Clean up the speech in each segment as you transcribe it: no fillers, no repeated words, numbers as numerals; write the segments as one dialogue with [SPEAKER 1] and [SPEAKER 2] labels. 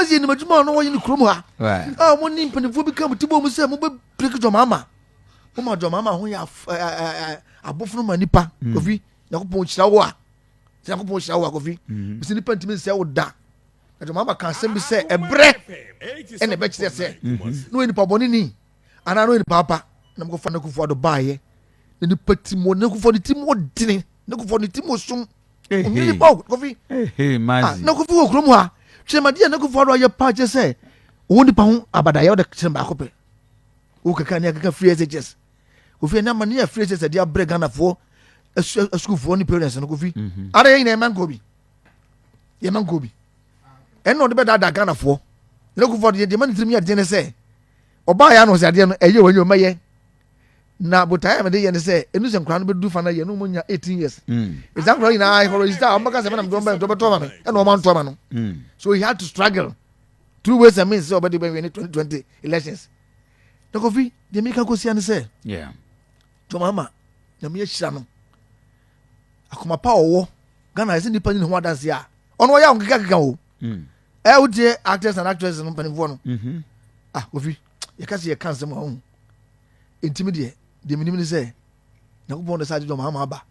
[SPEAKER 1] Mazi anim adwuma a ɔno wɔyɛ no kurom ha a wɔn ne mpanimfoɔ bi ka mo ti bɔ mu sɛ mobɛ break John Mahama, mo ma John Mahama ho yɛ abofono ma nipa. Kofi, Nyankopɔn hyira wo a, sɛ Nyankopɔn hyira wo a, Kofi, bisi nipa ntumi nsɛ wo da. Na John Mahama ka asɛm bi sɛ ɛbrɛ ɛna ɛbɛkyerɛ sɛ na ɔyɛ nipa bɔne ni anaa na ɔyɛ nipa apa. Na mokɔfa ne Akufo Addo baayɛ na nipa ti mu ne Akufo ne ti mu ɔdene ne Akufo ne ti mu sum ɔnyɛ nipa o, Kofi. Ah, na Kofi wɔ kurom ha kyerɛmadeɛ na Akufo Addo ayɛ paa kyerɛ sɛ ɔwɔ nipa ho abadayɛ, ɔde kyerɛ baako pɛ wo keka ne akeka free SHS. Kofi, ɛne ama ne yɛ free SHS de abrɛ Ghanafoɔ asukuufoɔ ne parents no. Kofi, ara yɛ nyina yɛma nkɔ bi, yɛma nkɔ bi, ɛnna ɔde bɛdaadaa Ghanafoɔ. Na Akufo Addo deɛ ma ne tirim yɛ den ne sɛ ɔbaa yɛ ano sɛ adeɛ no ɛyɛ wɔn nyɛ ɔmɛyɛ na botaeɛ a mede yɛ ne sɛ ɛnu sɛ nkwadaa no bɛdu fa no yɛ no ɔmo nya 18 years ɛsan nkwadaa nyinaa ɛkɔ register a, ɔmo bɛka sɛ mɛnam de ɔmo bɛ bɛtɔ ma me, ɛna ɔmo antɔ ma no. So he had to struggle through ways and means sɛ ɔbɛde bɛwin ne 2020 elections. Na Kofi, deɛ meka kɔsia ne sɛ John Mahama, Nyame ahyira no, akoma pa a ɔwɔ Ghana ɛsɛ nipa nyina ho adanse a ɔno ɔyɛ ahokekakeka o. Ɛ wotie actors and actresses no mpanimfoɔ no. Ah, Kofi, yɛka sɛ yɛka nsɛm a ɔho ntimi deɛ menim ne sɛ Nyankopɔn de sa agye John Mahama aba,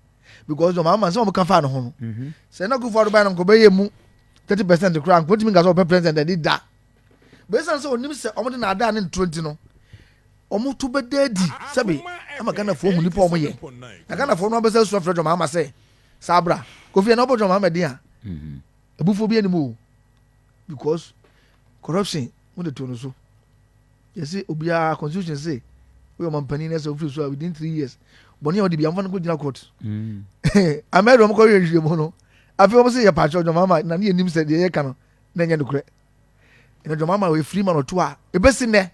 [SPEAKER 1] because John Mahama nsɛm a wɔka faa ne ho no, sɛ na Akufo Addo bae no nkɔbɛyɛ mu 30% koraa, nkɔntumi nka sɛ ɔpɛ president adi da. Bɛsiane sɛ ɔnim sɛ ɔmode naadaa ne ntoro nti no, ɔmo to bɛda adi sɛbe ama Ghanafoɔ hu nipa a ɔmo yɛ, na Ghanafoɔ no abɛsɛ su afrɛ John Mahama sɛ saa bra. Kofi, ɛna ɔbɔ John Mahama din a abufuo bi anim o, because corruption mo de to no so. Yɛsi obiara constitution se woyɛ ɔmampanin na sɛ wofiri so a, within 3 years, bɔne a wɔde bi amfa no kɔ gyina court. Amɛri wɔn kɔ yɛ nhwehwɛmu no, afei wɔn sɛ yɛ paakyɛw, John Mahama na ne yɛ nim sɛ deɛ yɛka no na ɛnyɛ nokorɛ. Ɛna John Mahama wɔ efiri ma no to a ebesi nnɛ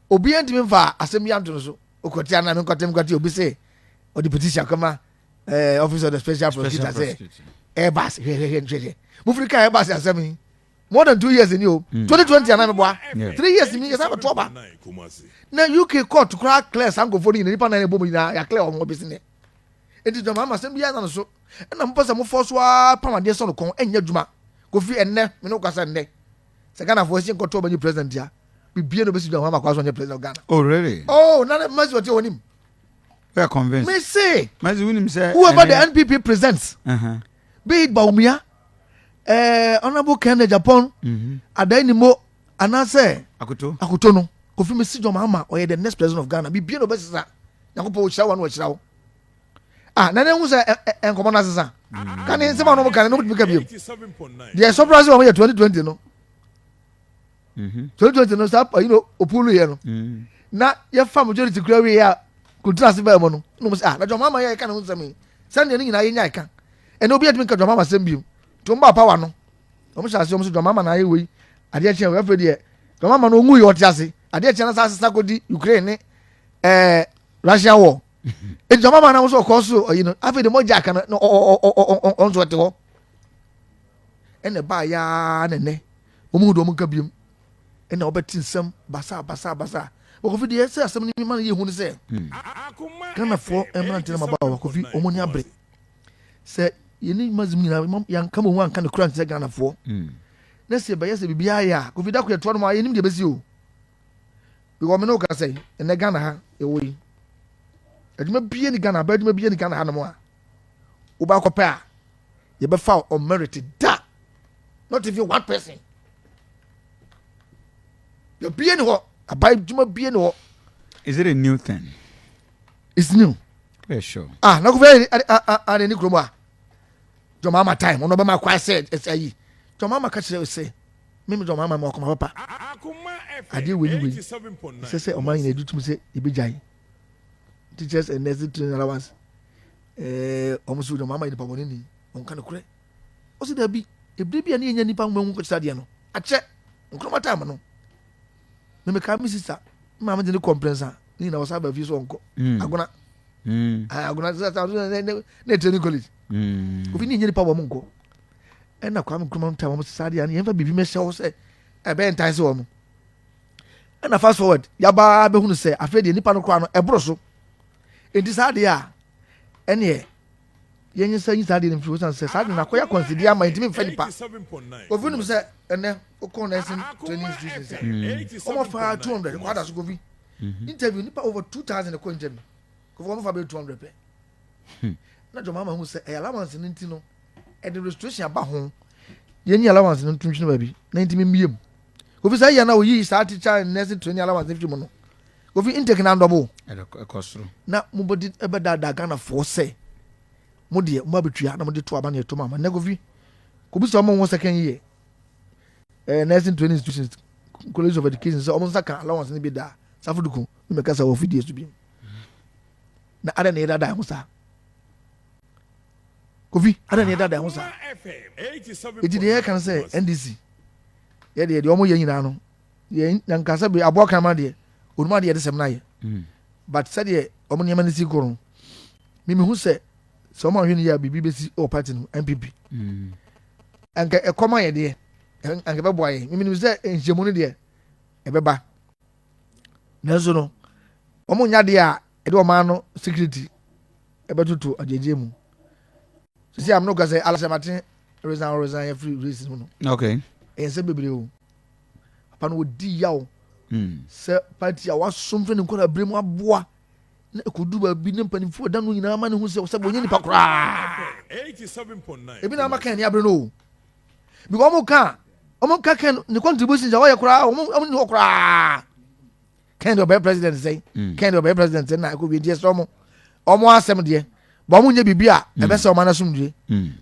[SPEAKER 1] obiara ntumi nfa asɛm bi anto no so. Okɔte anam nkɔte nkɔte obi sɛ ɔde petition akɔma Office of the Special Prosecutor sɛ Airbus, hwɛhwɛhwɛ nhwɛhwɛ mofiri ka Airbus asɛm yi more than 2 years ni o, 2020 anam boa 3 years ni yɛsan bɛto ɔba na UK court koraa clear saa nkurɔfoɔ no nyina, nipa nan ɛbɔ mu nyinaa yɛ clear wɔn bɛsi nnɛ. Nti John Mahama asɛm biara na no so ɛna mopɛ sɛ mofɔ so ara pam adeɛ sɔ no kɔn, ɛnyɛ adwuma. Kofi, ɛnnɛ me ne wo kasa nnɛ sɛ Ghanafoɔ si nkɔtɔ ɔbɛnye president a bibie na obɛsi John Mahama kɔ so ɔnyɛ president of Ghana.
[SPEAKER 2] Oh, really?
[SPEAKER 1] Oh, na masi ɔte wɔ nim.
[SPEAKER 2] We are convinced.
[SPEAKER 1] Me say
[SPEAKER 2] Masi wunim sɛ
[SPEAKER 1] whoever the NPP presents, be it Bawumia, Honourable Ken Agyapong, Addai-Nimoh anaasɛ
[SPEAKER 2] Akoto.
[SPEAKER 1] Akoto no, Kofi, mesi John Mahama ɔyɛ the next president of Ghana. Bibie na ɔbɛsesa. Nyankopɔn ɔhyira wa na ɔhyira wo. Ah, na ne hu sɛ nkɔmɔ no asesa ka ne nsɛm a ɔno ka ne no wotumi ka biom deɛ surprise wɔn yɛ 2020 no. 2020 no saa ayi no opulu yɛ no na yɛfa majority kura wie a kuntun ase bɛɛ mu no na wɔn sɛ, ah, na John Mahama yɛ ka ne ho nsɛm yi sɛnea ne nyinaa yɛ nya ɛka ɛna obi atumi ka John Mahama sɛm biom. Nti wɔn ba power no, wɔn hyɛ ase wɔn sɛ John Mahama na ayɛ wei adeɛ kyɛn wei. Afei deɛ John Mahama no onwu yɛ ɔte ase adeɛ kyɛn na saa asesa kɔdi Ukraine ne Russia war. Eti John Mahama na wɔn nso ɔkɔ so ɔyi no, afei deɛ mogya aka no na ɔ ɔ ɔ ɔ ɔ ɔnso ɔte hɔ ɛna ɛbaa yaa na ɛnɛ wɔn mu de wɔn nka biom ɛna wɔbɛte nsɛm basa basa basa. Kofi, deɛ ɛsɛ asɛm no ma no yɛ hu no sɛ Ghanafoɔ mmeranteɛ no mabaawa, Kofi, wɔn ani abere sɛ yɛne mazim nyinaa yɛnka mo ho anka ne kura nkyerɛ Ghanafoɔ na sɛ yɛbɛyɛ sɛ biribiara yɛ a, Kofi, da ko yɛtoa no mu a yɛnim deɛ ɛbɛsi o, because me ne wo ka sɛ ɛnɛ Ghana ha yɛwɔ yi, adwuma bie ne Ghana aba, adwuma bie ne Ghana ha nom a wobɛakɔpɛ a yɛbɛfa on merit da, not even one person yɛbie ne hɔ aba, adwuma bie ne hɔ.
[SPEAKER 2] Is it a new thing?
[SPEAKER 1] It's new.
[SPEAKER 2] Yeah, sure.
[SPEAKER 1] Ah, na Kofi ade ne kurom a John Mahama time ɔno ɔbɛma akwa sɛ ɛsɛ ayi John Mahama ka kyerɛ sɛ mímí John Mahama ma ɔkɔma papa adeɛ wei ni wei ɛsɛ sɛ ɔman nyina edu tum sɛ ebegyae teachers and nursing training allowance. Ɔmo so John Mahama yɛ nipa bɔne ni, ɔnka no korɛ. Ɔsi dabi, ebire bi a ne yɛnya nipa nwoma mu kɔkyerɛ adeɛ no akyɛ Nkrumah time no, mímí ka mi sisa maame de ne kɔmprɛnsa ne nyina ɔsa aba fie so ɔnkɔ Agona. Agona sɛ sɛ ne ne training college. Obi ne nyɛ nipa wɔ mo nkɔ ɛna Kwame Nkrumah time wɔn sisa adeɛ no yɛmfa biribi mɛhyɛ hɔ sɛ ɛbɛyɛ ntan sɛ wɔn ɛna fast forward yabaa bɛhunu sɛ afei deɛ nipa no koraa no ɛboro so, nti saa adeɛ a ɛneɛ Yɛnyɛ sɛ nyi saa adeɛ no mfiri hɔ ɛsiane sɛ saa adeɛ no akɔyɛ akwansideɛ ama yɛntumi mfa nipa. Kofi wonim sɛ ɛnɛ wokɔ nursing training institutions a wɔn afa 200 kɔ ada so Kofi interview nipa over 2000 kɔ interview Kofi wɔn fa bɛyɛ 200 pɛ na John Mahama hu sɛ ɛyɛ allowance no nti no ɛde restoration aba ho yɛnyi allowance no nto ntwene baabi na ntumi mmie mu Kofi sɛ yɛ na oyi saa teacher and nursing training allowance no firi mu no Kofi intake na ndɔbo na mobɛde ɛbɛdaadaa Ghanafoɔ sɛ mo deɛ mo abɛtua na mode to aba na ɛto ma ama nnɛ Kofi kɔbi sɛ ɔmo ho second year eh, nursing training institutions college of education sɛ ɔmo nsa ka allowance no bi daa safo duku ne mɛka sɛ wɔ fidie so bi na adɛn na yɛdaadaa ho saa Kofi adɛn na yɛdaadaa ho saa eti deɛ yɛka no sɛ NDC yɛdeɛ deɛ ɔmo yɛ nyinaa no yɛn nankasa bi aboa kraman deɛ onum adeɛ yɛde sɛm no ayɛ mm. But sɛdeɛ ɔmo nneɛma no si kɔ no mimi hu sɛ sɛ ɔmo ahwɛ no yɛ a biribi bɛsi wɔ party no NPP anka ɛkɔm ayɛ deɛ anka ɛbɛboa yɛn. Mimi nim sɛ nhyiamu no deɛ ɛbɛba, nanso no ɔmo nya deɛ a ɛde ɔman no security ɛbɛtoto agyegye mu sisi am no ka sɛ alasɛmate resign resign yɛ race no no. Ɛyɛ nsɛm bebree o. Papa no wɔdi yaw sɛ party a wasom fɛ ne nkɔla abere mu aboa na ekodu baabi ne mpanimfoɔ da no nyinaa ma ne ho sɛ sɛ wɔnyɛ nipa koraa ebi na ama kan ne abere no o, because ɔmo ka kan ne contributions a wɔyɛ koraa ɔmo ni hɔ koraa. Kan deɛ ɔbɛyɛ president sɛn, kan deɛ ɔbɛyɛ president sɛn na ɛkɔ wie deɛ sɛ ɔmo asɛm deɛ bɔn ɔmo nyɛ biribi a ɛbɛsɛ ɔmo anasomdue,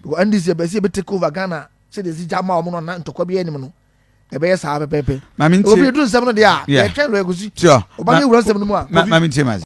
[SPEAKER 1] because NDC ɛbɛsi ebi take over Ghana sɛ de esi gya ma ɔmo no na ntɔkwa bi anim no ɛbɛyɛ saa pɛpɛɛpɛ.
[SPEAKER 2] Maame
[SPEAKER 1] ntie. Obi edu nsɛm no deɛ a yɛtwɛn lɔ ɛgusi ɔba ne ewura nsɛm no mu a.
[SPEAKER 2] Maame ntie ma.